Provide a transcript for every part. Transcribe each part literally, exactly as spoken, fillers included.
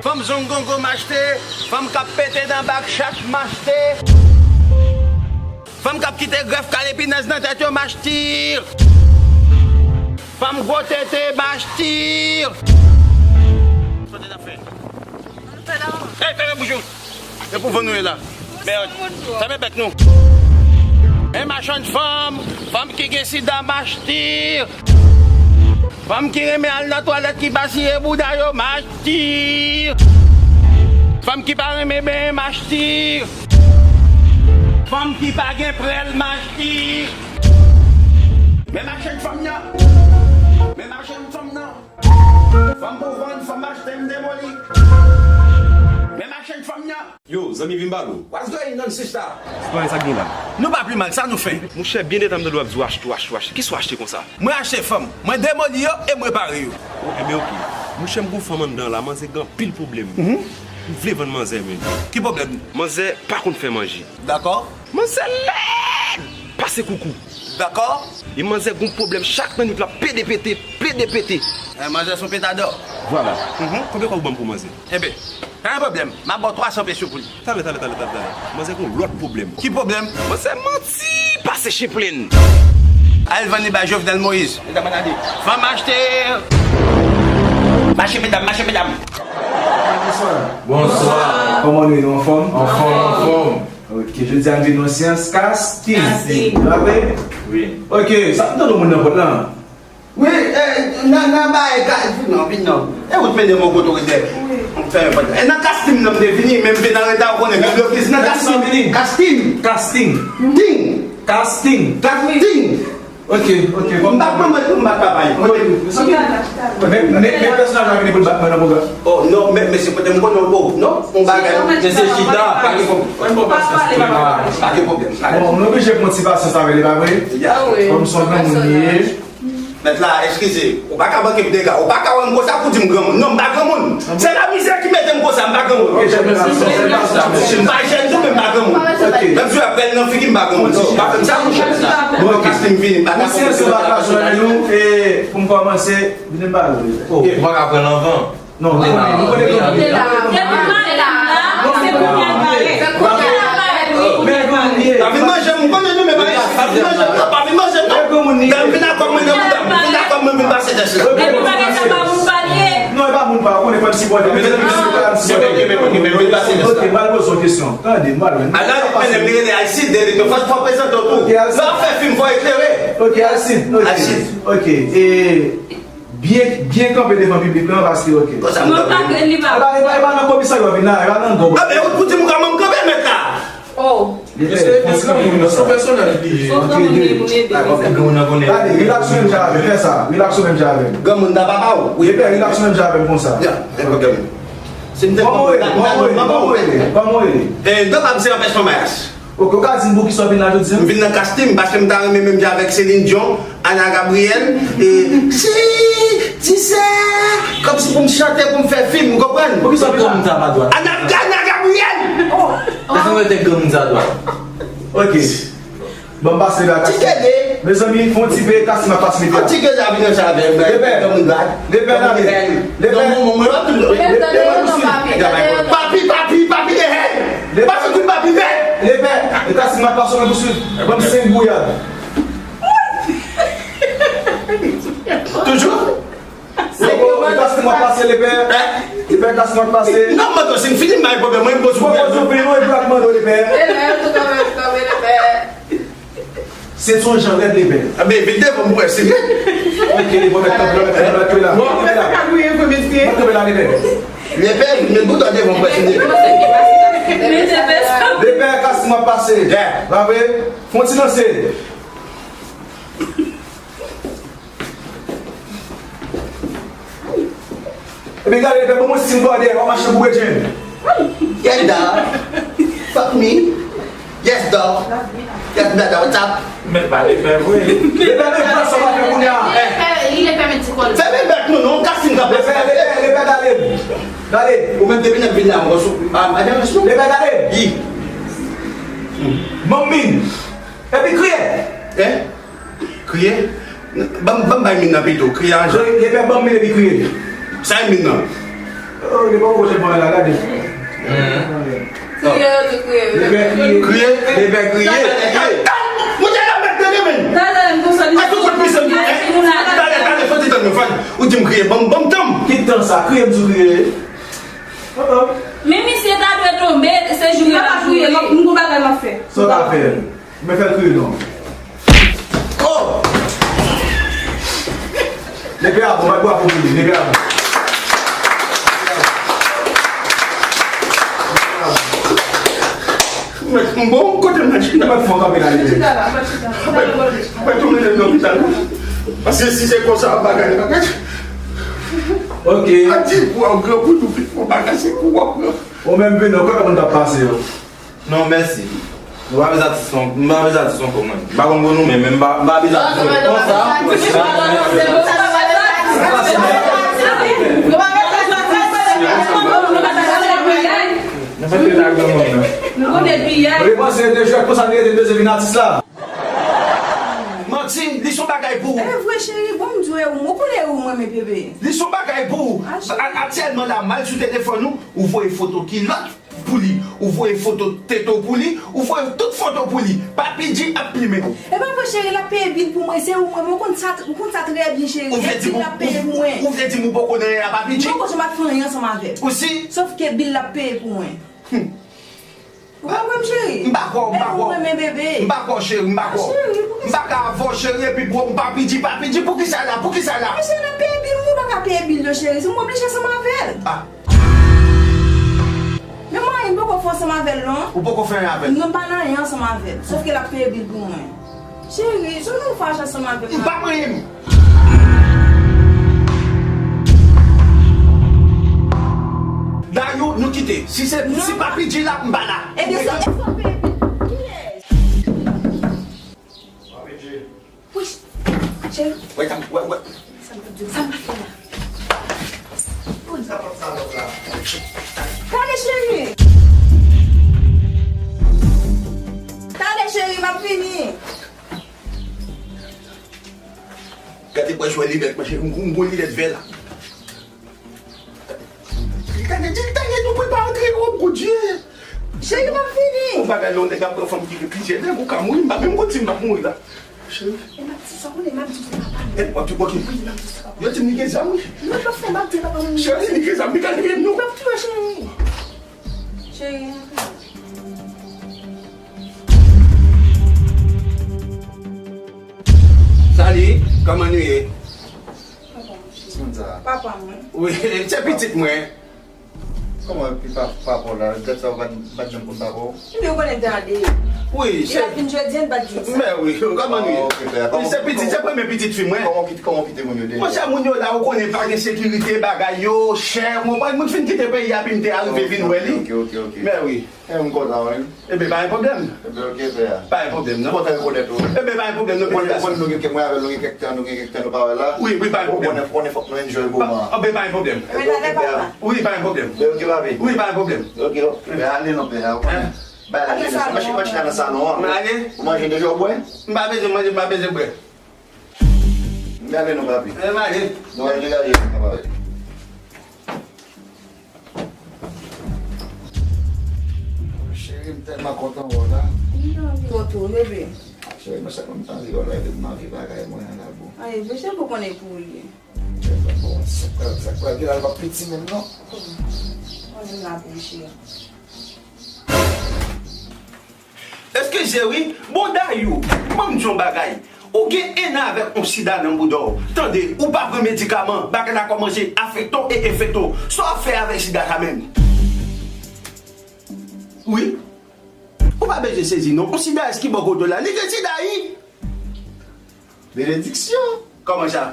Fanm zongongo m achte, fanm k ap pete dan bak chat m achte. Fanm k ap kite grèf kal epinèz nan tèt yo m achte. Fanm gwo tete m achte. Sa w te t ap fè? Ey, fèmen bouch ou! Se pou vann nou ye la. Mèd. Fèmen bèk nou. Men machann fanm, fanm ki gen sida m achte. Fanm ki renmen al nan twalèt ki pa siye bouda yo m achte. Fanm ki pa renmen benyen m achte. Fanm ki pa gen prèl m achte. Men machann fanm nan. Men machann fanm nan. Fanm pou vann, fanm achte m demoli. Men machann fanm nan. Yo, zanmi, vin ba nou. What's going on, sister? Se pa sa k gen la. Nou pa pi mal, sa nou fè? Monchè, byen de tan m tande w ap di w achte, w achte, w achte. Kisa w achte konsa? Mwen achte fanm, mwen demoli yo e mwen repare yo. Enben, oke. Monchè, m gon fanm anndan la, manzè gen anpil pwoblèm. M vle vann manzè, men. Ki pwoblèm? Manzè pa konn fè manje. Dakò. Manzè lèd! Pase koukou. Dakò. E manzè gon pwoblèm, chak nan nwit l ap pede pete, pede pete. Eh, manzè se yon petadò. Vwala. Konbyen kòb ou ban m pou manzè? Enben, pa gen pwoblèm. M ap ba w twa san peso pou li. Talè, talè, talè, talè, talè. Manzè gon lòt pwoblèm. Ki pwoblèm? Manzè manti pase chen plenn. Al vann li bay Jovenel Moïse. Medam, ann ale. Fanm achte. Mache medam, mache medam. Bonswa. Bonswa. Kòman nou ye, nou anfòm? Anfòm, anfòm. Ok, jodi a m vin nan syans casting. Casting. Pa vre? Wi. Ok, sa m tande moun nan pòt la. Wi, eh, nan, nan bay, ka-, vin non, vin non. E ou t mennen m yon kote w te. Wi. M fè yon pòt. E nan casting nan m te vini, men m vin an reta, ou konnen, bibliyofis nan casting. Casting. Casting. Ting. Casting. Casting. Ok, ok, bon. M pa pran mwen tou, m pa papa yo. Ok. Men, men, men pèsonaj la vini pou l bat mwen nan pwogram. Oh, non, men, men se kote m konnen w, oh, non, yon bagay, men se chita, pa gen pwoblèm. Pa gen pwoblèm, pa gen pwoblèm. Bon, nou oblije pran ti pasyans avè l, pa vre? Ya. Kòm se yon granmoun li ye. Mèt la, eskize, ou pa ka manke m dega, ou pa ka wè m konsa pou di m granmoun. Non, m pa granmoun. Se lamizè ki mete m konsa, m pa granmoun. Ok, jèn gason, jèn gason. M pa jèn tou, men m pa granmoun. Ok. Menm si w ap pran nan figi, m pa granmoun. Non, pa fè m sa, monchè. Bon, ok. Paske m vini, m pa ka konprann. Monchè, se pa ka jwenn nou, e pou m kòmanse, vini m ba nou. Oh, ou pa ka pran l anvan. Non, nou konnen, nou konnen granmoun. Depi m ale la, se kounye a l parèt. Se kounye a l parèt, wi. Men granmoun ye. Pa vin manje m, m konnen nou, men pa vin manje m, non, pa vin manje m, non. Men granmoun ye. Dam vin ak kò mwen nan bouda m, vin ak kò mwen, vin pase tès la. Depi bagay sa pa moun pa l ye. Non, e pa moun pa, ou konnen fò n sipòte. Men, men, men, men, men, vin pase tès la. Ok, m al poze yon kesyon. Tande, m al wè. Ala, mennen m, li rele Alcide, li te fò, fò prezante w tou. Ok, Alcide. Lè w ap fè fim, fò eklere. Ok, Alcide, ok. Alcide. Ok, e, Byen, byen kanpe devan piblik lan, paske, ok. Konsa m kanpe. Mwen pa kre li pa. E pa, e pa, e pa nan komisarya w vin la, e pa nan gòb. A, men ou pou di m kòman m kanpe, mèt la? Oh. Mesye, mesye, se yon pèsonaj li ye. Son granmoun li ye pou l ede. Gade, rilaks ou menm jan avè m, fè sa, rilaks ou menm jan avè m. Granmoun nan papa w. Wi, epè, rilaks ou menm jan avè m konsa. Ya, pa gen pwoblèm. Si m te... Kòman w rele? Kòman w rele? Kòman w rele? Kòman w rele? E, non pa m se Anpèch Fanmayas. Ok, ou ka di m poukisa w vin la jodi a? M vin nan casting paske m ta renmen menm jan avèk Celine Dion, Ana Gabriel, e, si, ti sè, kòmsi pou m chante, pou m fè fim, ou konprann? Poukisa w vin la? Granmoun sa pa dwat. Ana, Ana Gabriel! Oh! Desann mete granmoun sa dwat. Ok. Bon, m pase la, Ti Kede. Mezanmi, fè yon ti pe, Casting ap fasilite. Yon ti Kede a vin ansanm avè m, granmoun dwat. Lepè, granmoun dwat. Lepè, granmoun dwat. Lepè, granmoun dwat. Papi, papi, papi, papi, dehè. Lepè. Papi, papi, papi, dehè. Lepè, e Casting ap pase, mwen pou swiv. Ban m senk gouyad. Toujou? Lepè, Casting ap pase, lepè. Hein? Lepè, Casting ap pase. Non, mwen tou, si m fini, m bay pwoblèm, mwen, m poze pwoblèm. Mwen poze pwoblèm, mwen pou ak mande, lepè. E lè, tout an menm tan, lepè. Se t yon jan rèd, lepè. A, men vin devan m wè si. Ok, lepè, mèt kanpe la, mèt kanpe la, kanpe la. Bon, mwen sa ka gouye vre, mesye. Mèt kanpe la, lepè. Lepè, men bouton devan m wè si. Lepè, Casting ap pase. Yeah. Pa vre? Fè yon ti danse. Epi gade, lepè, ban mwen stil bòdè, w ap mache boure djèn. Yes, dog. Fuck me. Yes, dog. Yes, brother, what's up? Men pa lepè vre. Lepè, men pran sa w ap fè kounye a. Lepè, li lepè met ti kòl. Fèmen bèk nou, non, Casting nan. Lepè, lepè, lepè, gade. Gade. Ou menm depi n ap vin la, mwen sou, a, a, a, lepè, gade. Yi. Manmi. Epi kriye. Hein? Kriye? Ban m, ban m bay min nan pito. Kriye a jan. Lepè ban m min epi kriye. Sa e min nan? Oh, li pa pwoche mwen la, gade. Kriye, yo te kriye. Li fè kriye. Kriye? Li fè kriye. Mwen te la mèt tande, men. Talè, m konsa, li... Ay, tou kout misye, m di, talè, talè, fò ti tann mwen, fò ou di m kriye, ban m, ban m tan. Ki tan sa? Kriye, m di kriye. Oh, oh. Men misye ta dwe tonbe, se jou li pa kriye, m gon bagay m ap fè. Sa w ta fè? Men fè l kriye non. Oh! Nepe a bon, bat bravo pou li, nepe a bon. Mwen, m bon, kote m nan chita? Mwen fò kanpe la, li. Chita la, mwen chita la. Mwen, mwen tounen nan lopital. Paske si se konsa, bagay la, ok. A di pou w gran pou nou vin fè bagay, se pou w pran. Ou menm vin, kote moun t ap pase yo? Non, mèsi. Nou pa bezwen atis ankò, m pa bezwen atis ankò, mwen. M pa konn pou nou, men, men m pa, m pa bezwen atis ankò. Konsa. Nou fè pil ak granmoun nan. Nou konnen piyay. Repanse de jwèt konsa, nou te bezwen vin atis la. Manti, li son bagay pou ou. E vre, cheri, bon, m di w, e ou, mwen konnen e ou mwen renmen, bebe. Li son bagay pou ou. A, cheri. A, aktyèlman la, m al sou telefòn ou, ou voye foto kilòt pou li, ou voye foto tete w pou li, ou voye tout foto pou li. Papi G ap plimen w. E pa vre, cheri, l ap peye bil pou mwen, se ou mwen, ou konn sa, ou konn sa trè byen, cheri. Ou vle di m, l ap peye pou mwen. Ou vle di m ou poko nan anyen a Papi G? M poko janm ap fè anyen ansanm avè l. Ou si? Sòf ke bil l ap peye pou mwen. Hmm. Ou pa kwè m, cheri? M pa kwè w, m pa kwè w. E ou mwen renmen, bebe. M pa kwè w, cheri, m pa kwè w. Cheri, poukisa? M pa ka avè w, cheri, epi pou w Papi G, Papi G, poukisa la, poukisa la? Mesye, l ap peye bil, mwen pa ka peye bil yo, cheri. Se mwen oblije ansanm avè l. Ah. Men mwen, m poko fè ansanm avè l, non. Ou poko fè anyen avè l? Non, m pa nan anyen ansanm avè l. Sòf ke l ap peye bil pou mwen. Cheri, jounen w fache ansanm avè m. M pa manyen m. Dayou, nou kite. Si se, si Papi G la, m pa la. Ebyen, se, e sa w peye bil? Kiyès? Papi G. Wi, cheri. Wè, sa, wè, wè. Sa m ap di w, sa m ap fè la. Sa p ap salòp la. Gade, cheri. Gade, cheri, m ap vini. Gade, bwè jwè linèt, mwen, cheri, m gon linèt vè la. Gade, di, gade, nou prepare antre yo, Bondye. Cheri, m ap vini. Yon bagay la, yon nèg ap pran fanm ki gen plizyè nèg, ou ka mouri, m pa menm konn si m ap mouri la. Cheri. E m ap di sa, konnen m ap di se papa m. E, w ap di, ok. Wi, m ap di se papa m. Yo di m li gen zam, wi. Lòt lòt fwa, m ap di papa m. Cheri, li gen zam, li ka touye nou. M ap touye, cheri. Cheri, antre. Salut, kòman nou ye? Papa m, cheri. Papa mwen. Wi, se pitit mwen. Kòman epi pa, papa w la? Dat sa w pa t, pa t janm konn papa w? Ebyen, ou konnen m te ale. Wi, se. Li ap vin jodi a, m pa t di w sa. Mè wi, kòman nou ye? Ah, ok, pè, kòman, se pitit, se premye pitit fi mwen. Kòman w kite, kòman w kite moun yo deyò? Monchè, moun yo la, ou konnen pa gen sekirite, bagay yo chè. Mwen, mwen fin kite peyi a, epi m te arive vin wè li. Ok, ok, ok, ok. Mè wi. E, m kontan, wi. Ebyen, pa gen pwoblèm. Ebyen, ok, pè a. Pa gen pwoblèm, non. Kontan rekonèt ou. Ebyen, pa gen pwoblèm, non, pè a. Mwen, mwen, nou gen, mwen avè l, nou gen kèk tan, nou gen kèk tan, nou pa wè la. Wi, wi, pa gen pwoblèm. Ou konnen, ou konnen fòk nou enjoy moman an. Ebyen, pa gen pwoblèm. Ebyen, talè, papa. Wi, pa gen pwoblèm. Ebyen, ok, papi. Wi, pa gen pwoblèm. Ok, ok. Pè a, ale non, pè a, ou konnen. Bay la jenès. Manje, manje la nan salon an. Mwen ale. Ou manje deja, ou bwè? M pa bezwen manje, m pa bezwen bwè. M ale non, papi. Ebyen, m ale. Nou al degaje, papa. Cheri, m tèlman kontan wè w la. M kontan wè w tou, bebe. Cheri, mwen chak lè m tann wè w la, epi m anvi bagay mwen an la, bon. Ay, bebe, se pou konnen pou ou li ye. Bon, sa k pral, sa k pral gen la, l p ap piti menm, non. Konnen m la pou ou, cheri. Eskize wi, bon Dayou, ban m di yon bagay. Ou gen en an avèk yon sida nan bouda w. Tande, ou pa pran medikaman, bagay la kòmanse afekte w e enfekte w. Sa w ap fè avèk sida sa menm? Wi. Ou pa bezwen sezi non. Yon sida èski bò kote w la? Li gen sida wi. Benediksyon! Kòman sa?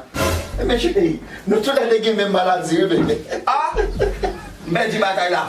Ebyen, cheri, nou toulède gen menm maladi, wi, bebe. Ah! M pèdi batay la.